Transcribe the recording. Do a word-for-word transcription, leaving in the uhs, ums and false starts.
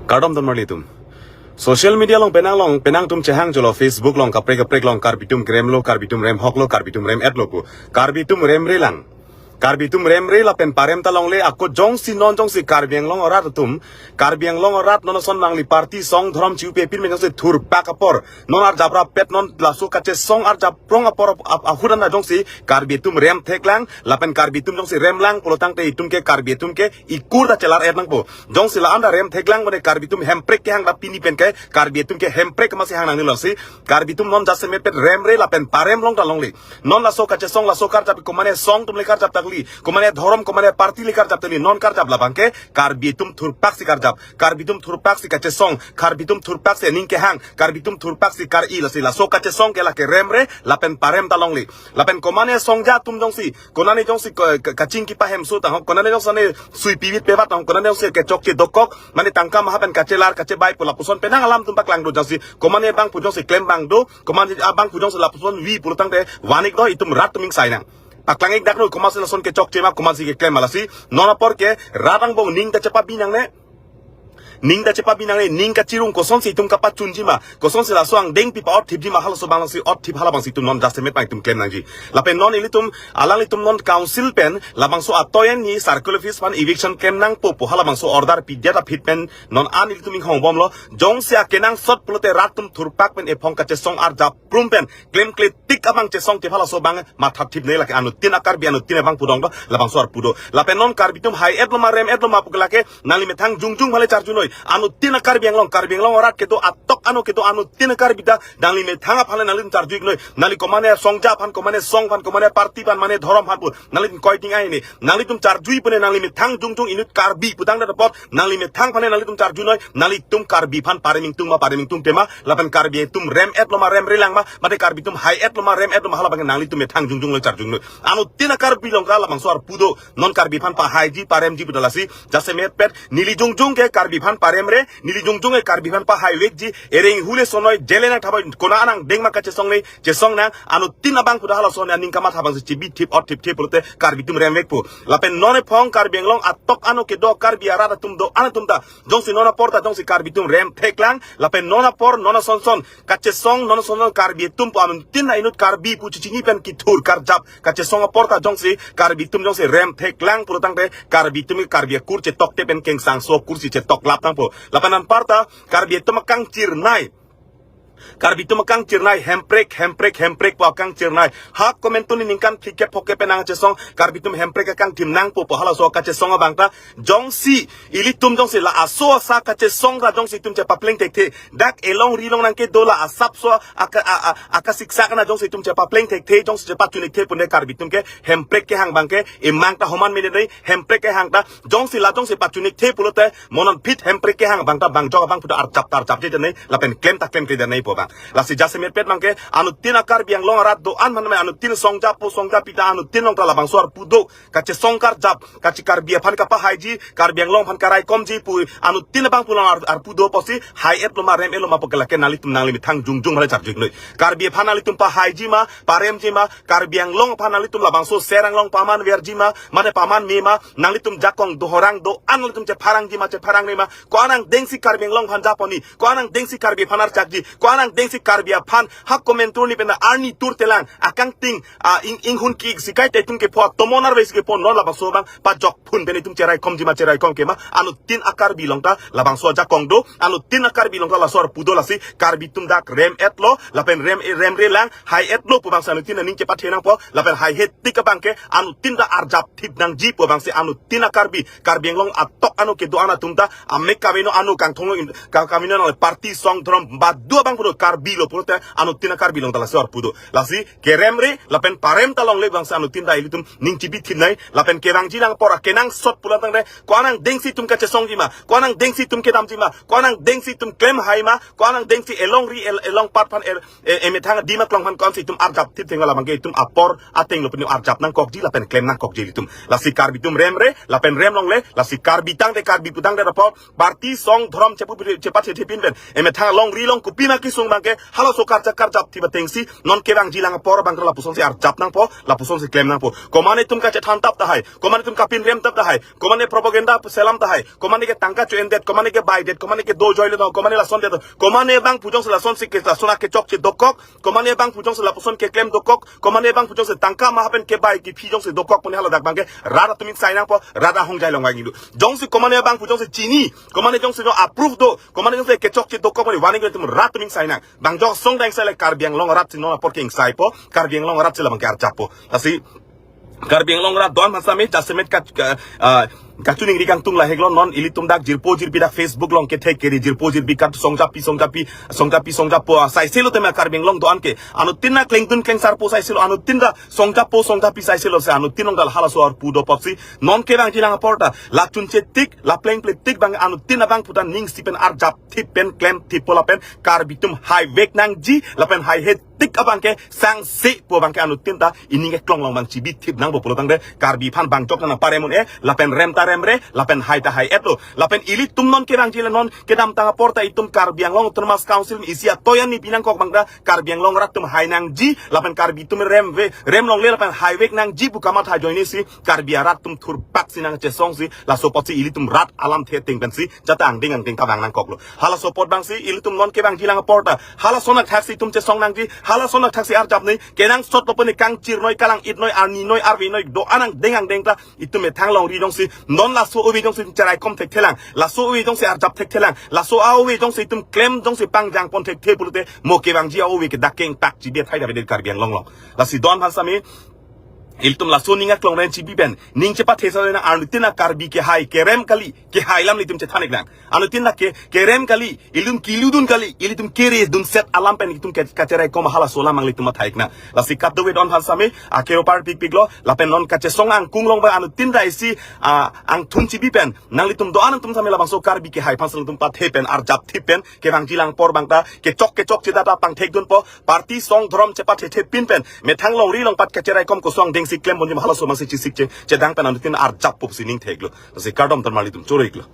Kardom don marli atum. Social media along penang along, penang atum chehang jolo, Facebook along, kaprek kaprek along, Karbi atum krem lo, Karbi atum rem hok lo, Karbi atum rem et lo pu. Karbi atum rem re lang. Karbi atum rem re lapen parem ta longle, ako jongsi non jongsi Karbi Anglong arat atum, Karbi Anglong arat non ason nangli party song dhorom chiu pe pin men jongsi thurpak apor. Non arjap rap pet non laso kachesong arjap prong apor ap-, ap-, ahut anta jongsi Karbi atum rem thek lang, lapen Karbi atum jongsi rem lang pulo tangte itum ke Karbi atum ke ikur ta chelar et nangpo. Jongsi la anta rem thek lang mane Karbi atum hemprek kehang ta pini pen ke Karbi atum ke hemprek masi hang nangnelo si. Karbi atum non jasemet pet rem re lapen parem along ta longle. Non laso kachesong laso karjap komane song atum le karjap takli, komane dhorom komane party le karjap takli, non karjap labang ke Karbi atum thurpak si karjap, Karbi atum thurpak si kachesong, Karbi atum thurpak si ning kehang, Karbi atum thurpak si kar-i lasi laso kachesong ke lake rem re lapen parem ta longle. Lapen komane songja atum jongsi, konane jongsi ko-, ka-, kaching kipahem su tang, konane jongsi ne sui pivit pevat tang, konane jongsi kechokche dokok, mane tangka maha pen kachelar kachebai pu lapuson penang alam atum paklang do jongsi, komane abang pu jongsi klem abang do, komane abang pu jongsi lapuson vi pulo tangte van-ik do, itum rat atum ingsai nang. Paklang-ik dak noi, komatsi lason kechokche ma, komatsi keklem ma lasi. Non apor ke rat angbong ning ta chepabi nangne. Ning ta chepabi nangne, ning kachirung kosonsi itum kapachunji ma, kosonsi laso angdengpi pa-ot thipji ma, halaso abang si ot thip, halabangsi itum non jasemet abang itum klem nangji. Lapen non ilitum, alanglitum non council pen labangso atoyen ni circle office aphan eviction klem nangpo pu halabangso order pidet aphi pen non an ilitum inghongbomlo. Jongsi akenangsot pulote rat atum thurpak pen ephong kachesong arjap prum pen klemkle tik abang chesong thip, halaso abang matha thip ne, lake anuttin a-Karbi anuttin abang pu dong do labangso arpu do. Lapen non Karbi atum hai et lo ma rem et lo ma pu ke lake nangli methang jongjong aphan le charjunoi. Anuttin a-Karbi Anglong, Karbi Anglong arat kedo atok ano kedo anuttin a-Karbi ta nangli methang aphan le nanglitum charju-iknoi. Nangli komane songja aphan, komane song aphan, komane party aphan, mane dhorom aphan pu nanglitum koi ting ai ne. Nanglitum charjui pune nangli methang jongjong inut Karbi pu tangdet apot nangli methang aphan le nanglitum charjunoi. Nanglitum Karbi aphan parem ingtung ma, parem ingtungte ma, lapen Karbi atum rem et lo ma rem re lang ma, mate Karbi atum hai et lo ma rem et lo ma, halabang nanglitum methang jongjong le charjungnoi. Anuttin a-Karbi along ta labangso arpu do. Non Karbi aphan pahaiji paremji pu ta lasi. Jasemet pet neli jongjong ke Karbi aphan parem re, neli jongjong ke Karbi aphan pahai vekji. Ereng hule sonoi jele nangthaboi, kona anang deng ma kachesong ne, chesong nang, anuttin abang pu ta halason aning kamatha abangsi chibi thip ot thip thip pulote Karbi atum rem vekpo. Lapen non ephong Karbi Anglong atok ano kedo Karbi arat atum do-an atum ta jongsi non apor ta jongsi Karbi atum rem thek lang, lapen non apor non ason son kachesong, non ason son Karbi atum pu anuttin a-inut Karbi pu chechini pen kithur karjap kachesong apor ta jongsi Karbi atum jongsi rem thek lang pulo tangte Karbi atum Karbi akur chetok te pen kengsangso akur si chetok lap tangpo. Lapen anparta Karbi atum akangchirnai, Karbi atum akangchirnai hemprek, hemprek, hemprek pu akangchirnai. Ha komantu ni ningkan phlikep phokep pen nangchesong Karbi atum hemprek akangthim nangpo pu halaso kachesong abang ta jongsi ilitum jongsi la aso asa kachesong ra jongsi itum chepapleng thekthe, dak elongri along nangkedo la asapso aka, a, a, akasiksak ana jongsi itum chepapleng thekthe, jongsi chepachun-ikthe pune Karbi atum ke hemprek kehang abang ke emang ta homan mene nei, hemprek kehang ta jongsi la jongsi pachun-ikthe pulote monan phit hemprek kehang abang ta bang jok abang pu ta arjap ta arjapje tenei, lapen klem ta klemkleje tenei pu abang. Lasi jasemet pet abang ke anuttin a-Karbi Anglong arat do-an mane anuttin songja po songja pi ta anuttin along ta labangso arpu do. Kachesong karjap, kache Karbi aphan kapahaiji, Karbi Anglong aphan karaikomji pu anuttin abang pu along ar-, arpu do apotsi hai et lo ma rem et lo ma pu ke lake nanglitum nangli methang jongjong aphan le charju-iknoi. Karbi aphan nanglitum pahaiji ma, paremji ma, Karbi Anglong aphan nanglitum labangso Ser Anglong paman verji ma, mane paman me ma, nanglitum jakong dohorang do-an nanglitum chepharangji ma, chepharang ne ma, ko-an angdengsi Karbi Anglong aphan japon ni, ko-an angdengsi Karbi aphan archakji, ko-an angdengsi Karbi aphan ha komantu ni pen arni tur telang, akangting, a, ing, inghun ki-ik si kaita itum kepho, tomon arve si kepho, non labangso abang pajok phun pen itum cheraikomji ma, cheraikom ke ma, anuttin a-Karbi along ta labangso ajakong do, anuttin a-Karbi along ta laso arpu do lasi, Karbi atum dak rem et lo, lapen rem, rem re lang, hai et lo pu abangsi anuttin aning chepathe nangpo, lapen haihe tik abang ke, anuttin ta arjap thip nangji pu abangsi anuttin a-Karbi, Karbi Anglong atok ano kedo-an atum ta, amek kamino ano kangthong lo in, ka-, kamino nang party song dhorom badu abang pu do Karbi lo pulote, anuttin a-Karbi along ta laso arpu do. Lasi, kerem re, lapen parem ta longle abangsi anuttin ta ilitum ning chibi thipnai, lapen kevangji lang apor akenangsot pulo tangte, ko-an angdengsi itum kachesongji ma, ko-an angdengsi itum kedamji ma, ko-an angdengsi itum klem hai ma, ko-an angdengsi elongri el-, elongpat aphan el-, e-, emethang adim aklong aphan ko-ansi itum arjap thip theng labang ke itum apor ateng lo pen arjap nangkokji lapen klem nangkokji ilitum. Lasi Karbi atum rem re, lapen rem longle, lasi Karbi tangte Karbi pu tangte apor, party song dhorom chepu chepat chepin pen emethang longri along kopi ma ki sung abangke halaso karjap karjap thip atengsi non kevangji lang apor abangke lapuson si arjap nangpo, lapuson si klem nangpo. Komane itum kachethan tap tahai, komane itum kapinrem tap tahai, komane propaganda selam tahai, komane ke tangka cho-endet, komane ke baidet, komane ke do joilo, komane lason det, komane abang pu jongsi lason si ke lason akechokche dokok, komane abang pu jongsi lapuson keklem dokok, komane abang pu jongsi tangka mahapen kebai kephi jongsi dokok pu ne haladak abangke rat atum ingsai nangpo, rat ahongjai along vangji do. Jongsi komane abang pu jongsi chini, komane jongsi jong approve do, komane jongsi kechokche dokok pu ne warning itum rat atum ingsai nang. Bang jok song dang sai le Karbi Anglong rat si non apor ke ingsaipo, Karbi Anglong rat si labang ke arjappo. Lasi Karbi Anglong rat don aphan same jasemet ka, ka, ah, kachiningri kangtung lahelo non, ilitum dak jirpo jirpi dak Facebook along kethek keri jirpo jirpi kat songjapi songjapi songjapi songjapo, ah, saiselo tema Karbi Anglong do-an ke. Anuttin ta klengdun klengsarpo saiselo, anuttin ta songjapo songjapi saiselo, si anuttin along dal halaso arpu do apotsi non kevangji lang apor ta la chunche tik, la plengple tik abang anuttin abang pu ta ning si pen arjap thip pen klem thippo lapen Karbi atum haivek nangji lapen haihe tik abangke sangse pu abangke anuttin ta ining eklong along abang chibi thip nangpo pulo tangte Karbi aphan bang jok nang parem un-e, lapen rem ta remre, lapen hai ta hai-etlo. Lapen ilitum non kevangji le non kedamtang apor ta itum Karbi Anglong Autonomous Council isi atoyan ni pinangkok abang ta Karbi Anglong rat atum hai nangji, lapen Karbi atum remve, rem longle, lapen haivek nangji pu kamatha ajoine si Karbi arat atum thurpak si nangchesong si, laso apotsi ilitum rat alamthe ateng pensi jata angdeng angdeng kavang nangkoklo. Halaso apot abangsi ilitum non kevangji lang apor ta halason athak si itum chesong nangji, halason athak si arjap noi, kenangsot lo pu ne kangchir noi, kalang-it noi, arni noi, arve noi, do-an angdeng angdeng ta itum methang longri jongsi non laso ove jongsi cheraikom thekthelang, laso ove jongsi arjap thekthelang, laso a-ove jongsi itum klem jongsi pangjangpon thekthe pulote mo kevangji a-ove ke dak kengtak chibi athai dabe Karbi Anglong along. Lasi don aphan same ilitum laso ning aklong ren chibi pen ning chepathe sa na, anuttin ta Karbi kehai kerem kali, kehai alam ilitum chethan-ik nang. Anuttin ta ke kerem kali, ilitum keludun kali, ilitum keredunset alam pen itum ke kacheraikom halaso alam nanglitum matha-ik nang. Lasi kadokave don aphan same akero parpikpiklo, lapen non kachesong angkung along ba anuttin ta isi, ah, angthun chibi pen nanglitum do-an atum same labangso Karbi kehai aphan si nanglitum pathe pen arjap thip pen kevangji lang apor abang ta kechok kechokche data pangthekdunpo, party song dhorom chepathe thepin pen methang longri along pat kacheraikom kosong dengsi klem ponji ma halaso abangsi chesik che chedang pen anuttin arjappo pusi ning theklo. Lasi kardom tan nanglitum choro-iklo.